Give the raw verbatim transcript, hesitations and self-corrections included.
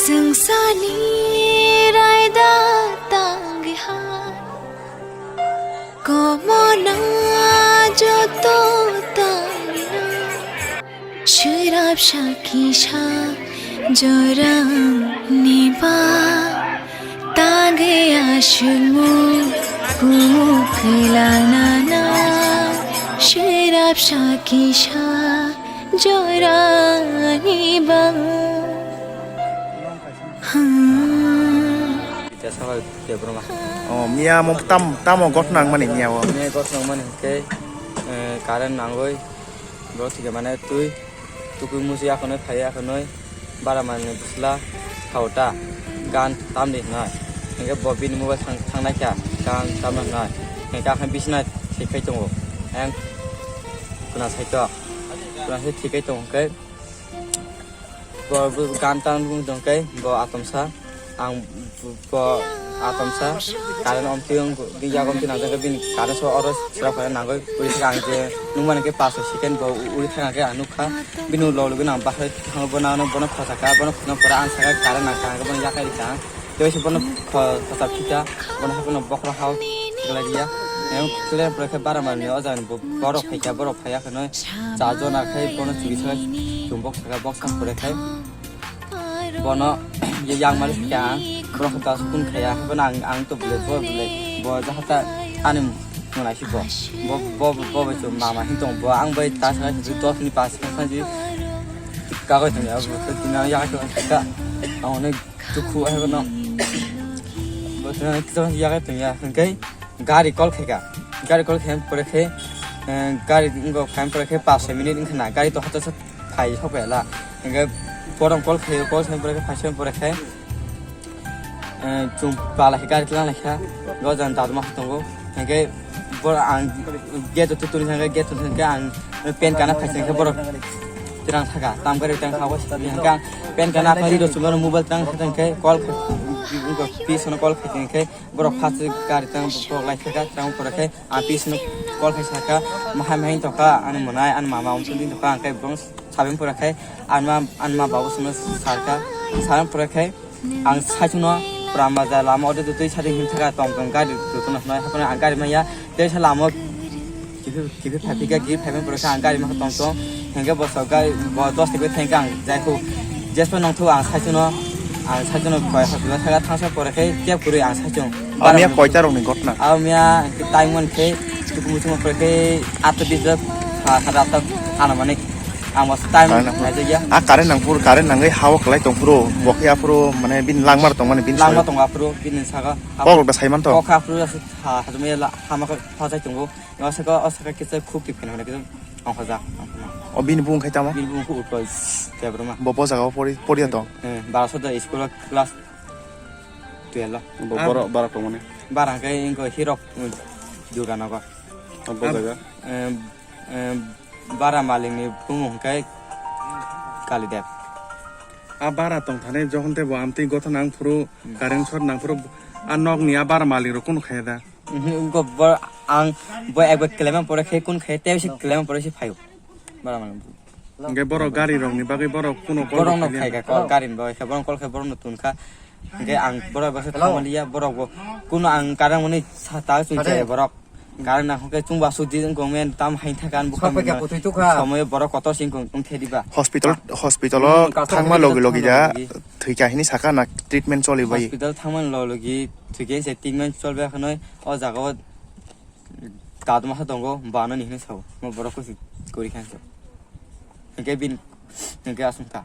Chwngsani raida tangwi ha, komona joto tangwi na. Swrapsa kisa jorani ba tangwi aswkmung kumuk kwlana na. Swrapsa kisa jorani ba. Hmm. Ita sabai Debbarma. Oh, miya mo tam, tamo gotna nangmani miya o. Miya gotna nangmani hwnkhe, eh, current nangoi, bo thike mane twi, tukui musi akhonoi phai akhonoi, bara mani bwsla, khauta, gan tamdi hwnwi. Hwnkhe bo bini mobile thang, thangnai kha, gan tamna hwnwi. Hwnkhe akhai bisina thik khai tongo. Ang kuna saito, kuna sai thik khai tongo hwnkhe, Bo, bo gan tan wng tong khe bo atomsa. Ang bo atomsa. Current omtwi wng, bini yago omtwi nang khe bini current so oro sra phai nangoi. Uri thik ang je nung mani khe paso second bo uri thang khe ang nukha. Bini ulo ulo gwnang bahai thang bo nang bono khosa kha, bono khuna pore ang saka current nang kha, bono yakai rikha. Tei se bono kho-, khosa phika, bono hakono bokhorok hao thikla riya. Em, khle pore khe bara mani o jaga ni bo-, borok phaikha, borok phaiya kheno cha jona khai bono churi saka chumbok saka boksa pore khai. Bono ye yang mali kha, borok ta sukun khaya, bono ang, ang to bole, bo bole, bo jahata ani mwnai si bo. Bo, bo, bo, bo bai chum mama hin tong bo, ang bai ta saka si dos ni pas saka si kagoi tong ya, bo to dina ya ka ka. Ang ne Dukhu hai bono. Bo tini kisa yagai tongya, hwnkhe gari call khaika. Gari call khaina pore khe, eh, gari wngkha pore khe paanch soi minute wngkha na, gari to hata sa phai sok bai la. Hwnkhe borom call khaio, call khaina pore khe phai sok pore khe, eh, chwng pala khe gari tlang lai kha. Go jan daduma tongo. Hwnkhe Bo ang gate o twi twi hwnkhe gate o hwnkhe ang pen kana phai hwnkhe borok twrang thaka tam gari twrang thaka hwnkhe ang pen kana phai rw chumano mobile twrang thaka hwnkhe call khai pisono call khai hwnkhe borok first gari twrang borok lai thaka twrang pore khe ang pisono call khai saka mahai mahai tongkha ani mwnai ani mama umsong tongkha hwnkhe borok sabeng pore khe ani ma ani ma babu sono sarkha sabeng pore khe Ang saichungno pram bazar lama o twi sadi him thaka tong tong gari rwtwno hwnwi haphano ang gari manya tei sa lama kiphil kiphil phai phika kiphil phai phai pore khe ang gari manya tong tong hwnkhe bo sok gari bo dos thik thangkhe ang jaikhuk jespa nongthu ang saichungno ang saichungno koi hospital thaka thangsa pore khe keb kwrwi ang saichung. Amiya koita rokni gotna? Amiya time one khe tukumu chuma pore khe atta bijak ha ha atta ana mani. Ang bo time Current nangphuru. Naijak ya. Ah, current nangphuru, current nangwi hawa kwlai tongphuru, bo khe aphuru, mane, bini langmar tongmani, bini Langma soi. Tongo aphuru, bini saka. Kok rok da saiman to? Kok aphuru, ha, hajmaya la, hama khe phajai tongo. Yo saka, o saka kisa khuk ti pheno, kisa ongkha jak. O bini bung khai tamo? Bini bung khu utpal, Debbarma. Bo, bo jaga o pori, pori to? Eh, Barasoda school class twelve lo. Bo, ah, borok, borok tongmani? Bara khe inko hirok, Durganagar. O bo jaga? Em, Em, bara malikni bumung hwnkhe Kalideb. A bara tongthani jokhon tei bo amtwi gotha nangphuru, hmm, current short nangphuru, a nokni a bara malik rok kunu khaya da? Mhm, bo, bo, ang bo ekbar kelaima pore khe kun khe tei se kelaima pore se phaio. Bara malik. Hwnkhe borok gari rokni bagwi borok kunu call Borok no rok khaikha, khailiya? Call gari ni bagwi khe borok call khe borok no tun kha. Hwnkhe ang borok bai khe thangmani ya, borok bo kuno ang karang mani sa ta chwng chaya borok. Karang na hwnkhe chwng ba sudi wng kong men tam hain thakan bukha Sok paikha mwnwi. Kutui tukha. Somoyo borok kotor sing kong wng thedi ba. Hospital, hospital o Hmm, kastor thangma kutui logi logi thangma da logi. Thwikha hini saka na treatment choli bai. Hospital thangmani logi thwikhe se treatment cholbai khwnwi o jaga o daduma sa tongo bano ni hini sao. Mo borok kusi kori khan sao. Hwnkhe bin, hwnkhe aswng ta.